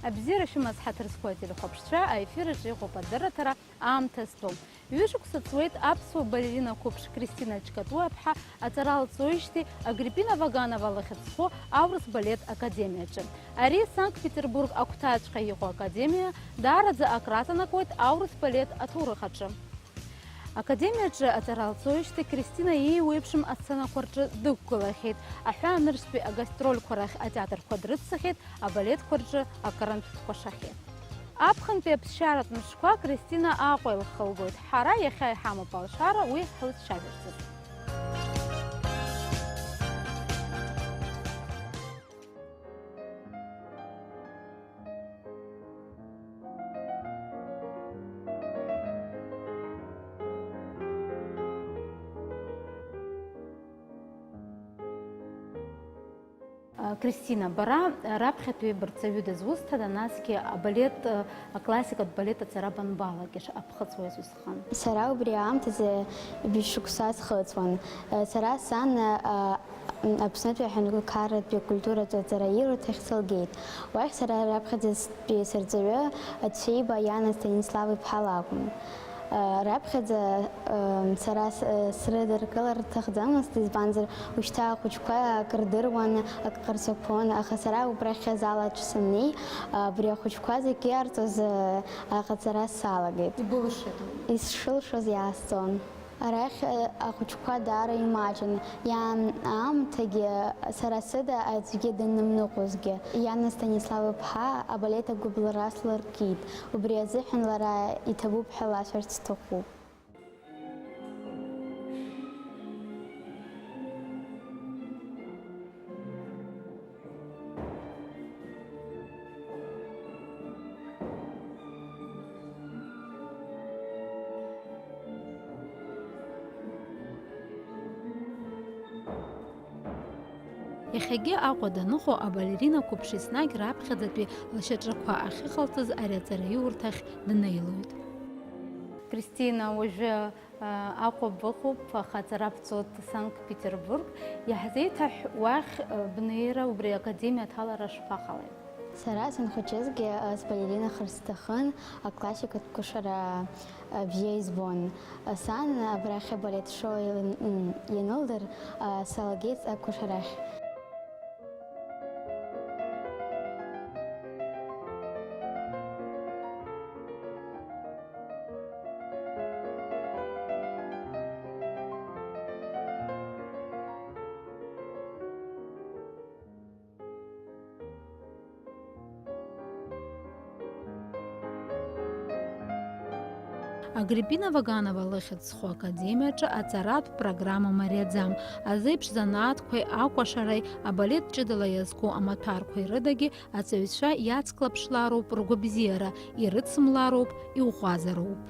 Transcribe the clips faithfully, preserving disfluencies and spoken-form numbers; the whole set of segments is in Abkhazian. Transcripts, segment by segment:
Абзиара шәымаз, ҳаҭыр зқәу ателехәаԥшцәа, аефир аҿы иҟоуп адырраҭара «Аамҭа зтәу». Ҩышықәса ҵуеит аԥсуа балерина қәыԥш Кристина Чкатуаԥҳа аҵара лҵоижьҭеи Агриппина Ваганова лыхьӡ зху аурыс балет академиаҿы. Ари Санкт-Петербург агәҭаҵәҟьа иҟоу академиа даараӡа акраҵанакуеит аурыс балет аҭоурых аҿы. Академиаҿы аҵара лҵоижьҭеи Кристина иеиуеиԥшым асценақәа рҿы дықәгылахьеит, аҳәаанырцәтәи агастрольқәа рахь атеатрқәа дрыццахьеит, абалетқәа рҿы акырынтә дкәашахьеит. Аԥхынтәи аԥсшьаратә мшқәа Кристина Аҟәа илхылгоит. Ҳара иахьа иҳамоуп алшара уи ҳлыцәажәарц азы. Кристина, бара раԥхьатәи бырҵаҩы дызусҭада, насгьы абалет, аклассикатә балет аҵара банбалагеи, аԥхыӡ уазусҭада? Сара убри аамҭазы бжьшықәса схыҵуан. Сара сан, а, Аԥснытәи аҳәынҭқарратәи акультуратә аҵараиурҭахь сылгеит. Уахь сара раԥхьаӡатәи сырҵаҩы Ацәеиба Иана Станислав-иԥҳа лакәын. Раԥхьаӡа, сара с-, срыдыркылар рҭахӡамызт, избанзар, ушьҭа ахәыҷқәа акры рдыруан, акы ҟарҵақәон, аха сара убрахь азал аҿы саннеи, абри ахәыҷқәа зегьы иарҵоз аҟаҵара салагеит. Ибылшеит уи? Исшылшоз иаасҵон. Арахь ахәыҷқәа даара имаҷын, иаан аамҭагьы сара сыда аӡәгьы данымныҟәозгьы. Иана Станислав-иԥҳа абалет агәыбылра слыркит. Убри азыҳәан лара иҭабуп ҳәа ласҳәарц сҭахуп. Иахьагьы Аҟәа даныҟоу абалерина қәыԥш еснагь раԥхьаӡатәи лшьаҿақәа ахьыҟалҵаз ари аҵараиурҭахь днеилоит. Кристина, уажәы, а, Аҟәа быҟоуп, аха аҵара бҵоит Санкт-Петербург. Иаҳзеиҭаҳә, уахь, а, бнеира, убри академиа аҭалара шԥаҟалеи? Сара санхәыҷызгьы, а, сбалеринахар сҭахын, аклассикатә кәашара, а, бзиа избон. Сан абрахь абалет шоу иан-, м, ианылдыр, а, салагеит акәашарахь. Агриппина Ваганова лыхьӡ зху академиаҿы аҵаратә программа мариаӡам. Азеиԥш занааҭқәеи акәашареи, абалет ҷыдала иазку амаҭәарқәеи рыдагьы аҵаҩцәа иацклаԥшлароуп ргәабзиара, ирыцымлароуп, иуҟазароуп.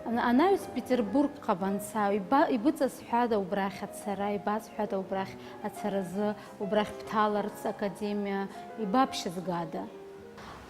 Ан-, анаҩс Петербургҟа банца, иба-, ибыҵасҳәада убрахь ацара, ибазҳәада убрахь ацаразы, убрахь бҭаларц академиа, ибаԥшьызгада?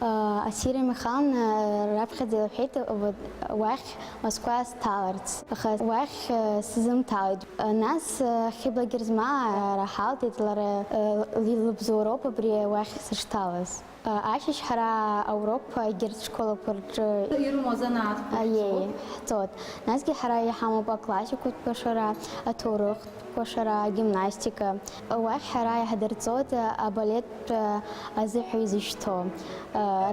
Асира Михайловна раԥхьаӡа илҳәеит, вот, уахь Москва сҭаларц, аха уахь сзымҭалеит. Нас Хьыбла Герзмаа раҳалҭеит, лара лыбзоуроуп абри уахь сышҭалаз. Ашьыжь ҳара Ауропа егьырҭ школақәа рҿы ирымоу азанааҭқәа, аиеи, ҳҵоит. Насгьы ҳара иҳамоуп аклассикатә кәашара, аҭоурыхтә кәашара, агимнастика. Уахь ҳара иаҳдырҵоит абалеттә азыҳәа изышьҭоу.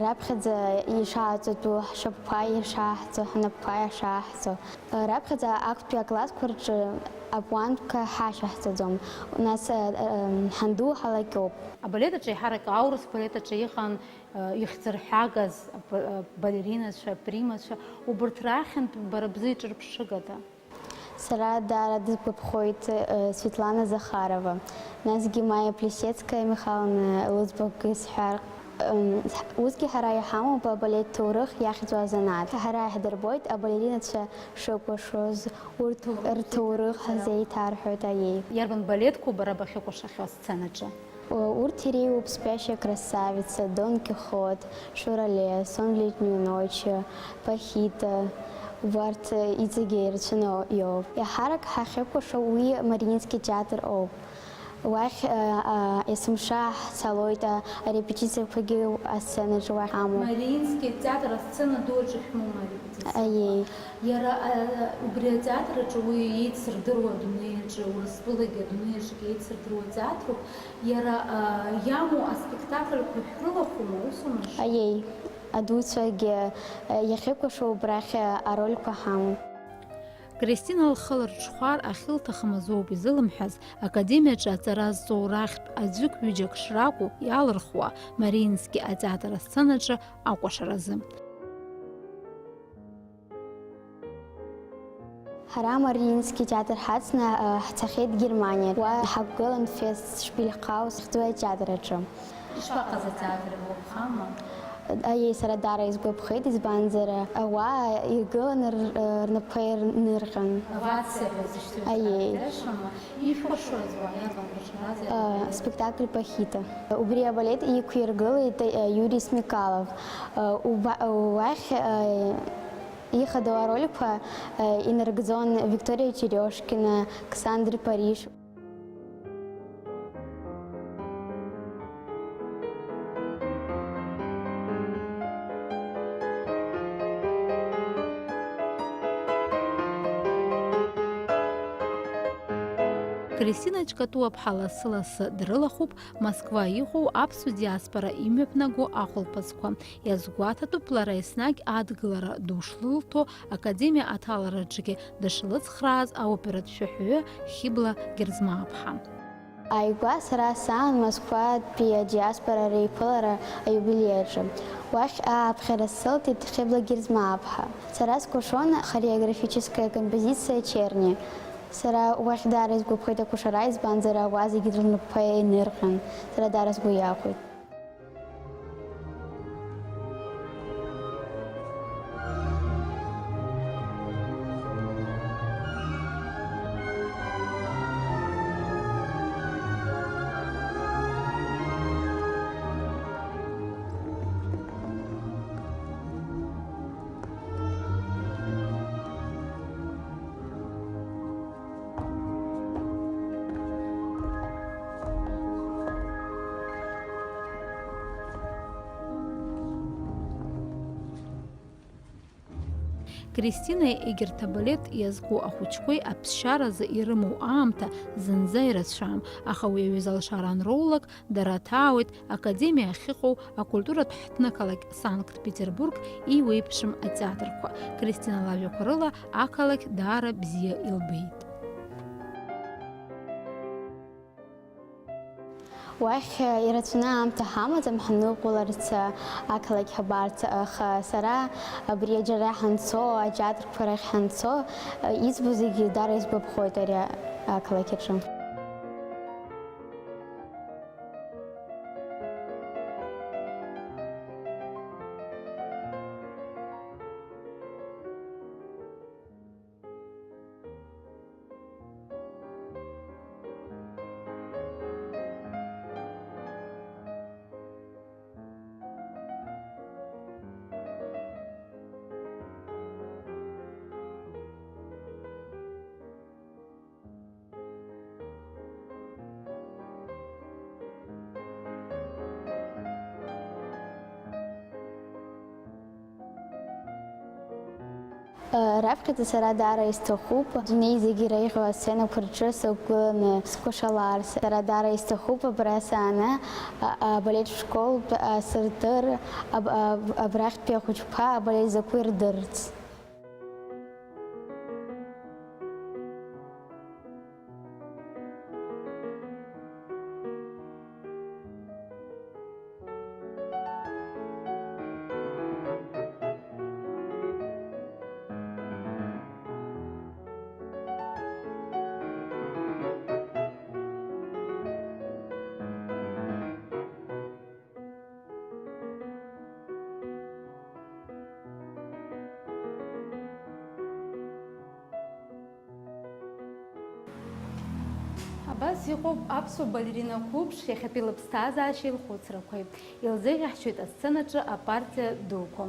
Раԥхьаӡа ишааҵатәу ҳшьапқәа ишааҳҵо, ҳнапқәа ишааҳҵо. Раԥхьаӡа актәи аклассқәа рҿы апуантәқәа ҳашьаҳҵаӡом, нас, ҳанду ҳалакьоуп. Абалет аҿы еиҳарак аурыс балет аҿы иҟан, ихьӡырҳәагаз аб-, абалеринацәа, апримацәа, убырҭ рахьынтә бара бзы иҿырԥшыгада? Сара даара дысгәаԥхоит, э, Светлана Захарова, насгьы Маиа Плесецкаиа Михайловна лыӡбахәгьы сҳәар. М, усгьы ҳара иҳамоуп абалет ҭоурых иахьӡу азанааҭ. Ҳара иаҳдырбоит абалеринацәа шыкәашоз, урҭ рҭоурых ҳзеиҭарҳәоит, аиеи. Иарбан балетқәоу бара бахьыкәашахьоу асценаҿы? Урҭ иреиуоуп Спящая красавица, Дон Кихот, Шурале, Сон в летнюю ночь, Пахита, убарҭ иҵегьы ирацәаны иоуп. Еиҳарак ҳахьыкәашо уи Мариински театр ауп. Уахь, а, а, есымша ҳцалоит, а, арепетициақәагьы асценаҿы уахь амоуп. Мариински атеатр асцена ду аҿы шәмоума арепетициақәа? Аиеи. Иара, а, убри атеатр аҿы уи еицырдыруа адунеи аҿы, Урыстәылагьы адунеи аҿгьы еицырдыруа атеатруп. Иара, а, иамоу аспектакльқәа шәрылахәума, усумашь? Аиеи, адуцәагьы, а, иахьыкәашо убрахь, а, арольқәа ҳамоуп. Кристина лхы лырҽхәар ахьылҭахым азоуп изылымҳәаз, академиаҿы аҵара зҵоу рахьтә аӡәык-ҩыџьак шракәу иалырхуа, Мариински атеатр асценаҿы акәашаразы. Ҳара Мариински театр ҳацны, а, ҳцахьеит Германиа. Уа ҳақәгылан Фестспильхаус хьӡу атеатр аҿы. Ишԥаҟаз атеатр, игәаԥхама? Аиеи, сара даара исгәаԥхеит, избанзар, ауаа иргыланы р-, рнапқәа ирнырҟьан. Овациа ҳәа зышьҭоу. Аиеи. Иашама, ишәкәашоз уаа иарбан кәашараз? А, иарбан? Спектакль Пахита. Убри абалет иқәиргылеит, а, Иури Смекалов. А, уба-, уахь, а, ихадоу арольқәа, а, инаргӡон Виктория Терешкина, Ксандр Париж. Кристина Ҷкатуаԥҳа лассы-лассы дрылахәуп Москва иҟоу аԥсуа диаспора имҩаԥнаго ахәылԥазқәа. Иазгәаҭатәуп лара еснагь адгылара ду шлылҭо, академиа аҭалараҿгьы дышлыцхрааз аоператә шәаҳәаҩы Хьыбла Герзмааԥҳа. Ааигәа сара саан Москватәи адиаспора реиԥылара аиубилеи аҿы. Уахь ааԥхьара сылҭеит Хьыбла Герзмааԥҳа. Сара скәашон хореографическая композициа Черни. Сара уахь даара исгәаԥхеит акәашара, избанзар, ауаа зегьы рнапқәа еинырҟьан. Сара даара сгәы иахәеит. Кристина егьырҭ абалет иазку ахәыҷқәеи аԥсшьаразы ирымоу аамҭа зынӡа ирацәам, аха уи аҩыза алшара анроулак, дара ҭаауеит академиа ахьыҟоу акультуратә ҳҭнықалақь Санкт-Петербург иуеиԥшым атеатрқәа. Кристина лажәақәа рыла, ақалақь даара бзиа илбеит. Уахь ирацәаны аамҭа ҳамаӡам ҳныҟәаларц, ақалақь ҳабарц, аха сара абри аџьара ҳанцо, атеатрқәа рахь ҳанцо, избо зегьы даара исгәаԥхоит ари ақалақь аҿы. Раԥхьаӡа сара даара исҭахуп адунеи зегьы иреиӷьу асценақәа рҿы сықәгыланы скәашаларц. Сара даара исҭахуп абра сааны, а, абалет школтә, а, сырдыр, аб-, аб-, абрахьтәи ахәыҷқәа абалет закәу ирдырц. Абас иҟоуп аԥсуа балерина қәыԥш иахьатәи лыԥсҭазаашьеи лхәыцрақәеи. Илзеиӷьаҳшьоит асценаҿы апартиа дуқәа.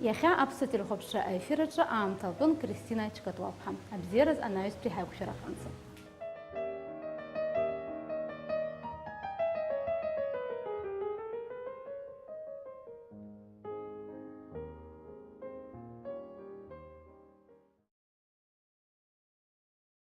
Иахьа аԥсуа телехәаԥшра аефир аҿы аамҭа лтәын Кристина Чкатуаԥҳа. Абзиараз анаҩстәи ҳаиқәшәараҟынӡа.